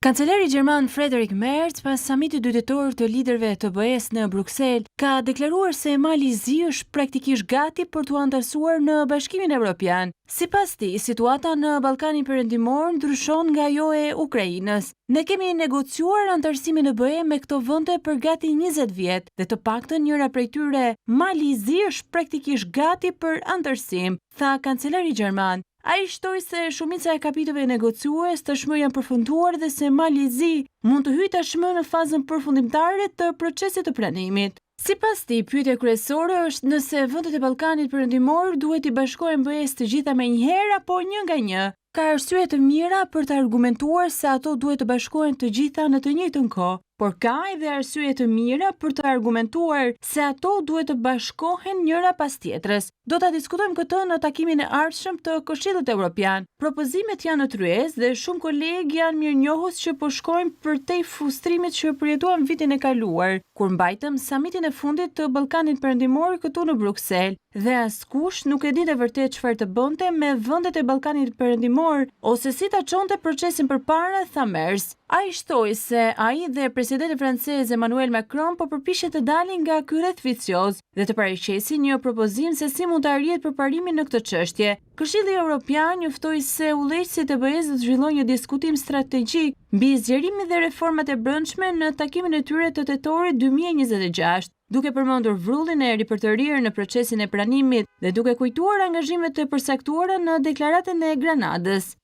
Kancelari gjerman Friedrich Merz pas samitit dyditor të liderëve të BE-së në Bruksel ka deklaruar se Mali i Zi është praktikisht gati për t'u anëtarësuar në Bashkimin Evropian. Sipas tij, situata në Ballkanin Perëndimor ndryshon nga ajo e Ukrainës. Ne kemi negociuar anëtarësimin në BE me këto vende për gati 20 vjet dhe të paktën njëra prej tyre, Mali i Zi është praktikisht gati për anëtarësim, tha kancelari gjerman. Ai shtoi se shumica e kapitujve negociues tashmë janë përfunduar dhe se Mali i Zi mund të hyjë tashmë në fazën përfundimtare të procesit të pranimit. Sipas tij, pyetja kryesore është nëse vendet e Ballkanit Perëndimor duhet t'i bashkohen BE-së të gjitha menjëherë apo një nga një. Ka arsye të mira për të argumentuar se ato duhet të bashkohen të gjitha në të njëjtën kohë, por ka edhe arsye të mira për të argumentuar se ato duhet të bashkohen njëra pas tjetrës. Do ta diskutojmë këtë në takimin e ardhshëm të Këshillit Evropian. Propozimet janë në tryezë dhe shumë kolegë janë mirënjohës që po shkojnë përtej frustrimit që përjetuam vitin e kaluar, kur mbajtëm samitin e fundit të Ballkanit Perëndimor këtu në Bruksel dhe askush nuk e dinte vërtet çfarë të bënte me vendet e Ballkanit Perëndimor ose si ta çonte procesin përpara, tha Merz. Ai shtoi se ai dhe presidenti francez Emmanuel Macron po përpiqen të dalin nga ky rreth vicioz dhe të paraqesin një propozim se si mund të arrihet përparimi në këtë çështje. Këshilli Evropian njoftoi se udhëheqësit e BE-së do të zhvillojnë një diskutim strategjik mbi zgjerimin dhe reformat e brendshme në takimin e tyre të tetorit 2026, duke përmendur vrullin e ripërtërirë në procesin e pranimit dhe duke kujtuar angazhimet e përcaktuara në deklaratën e Granadës.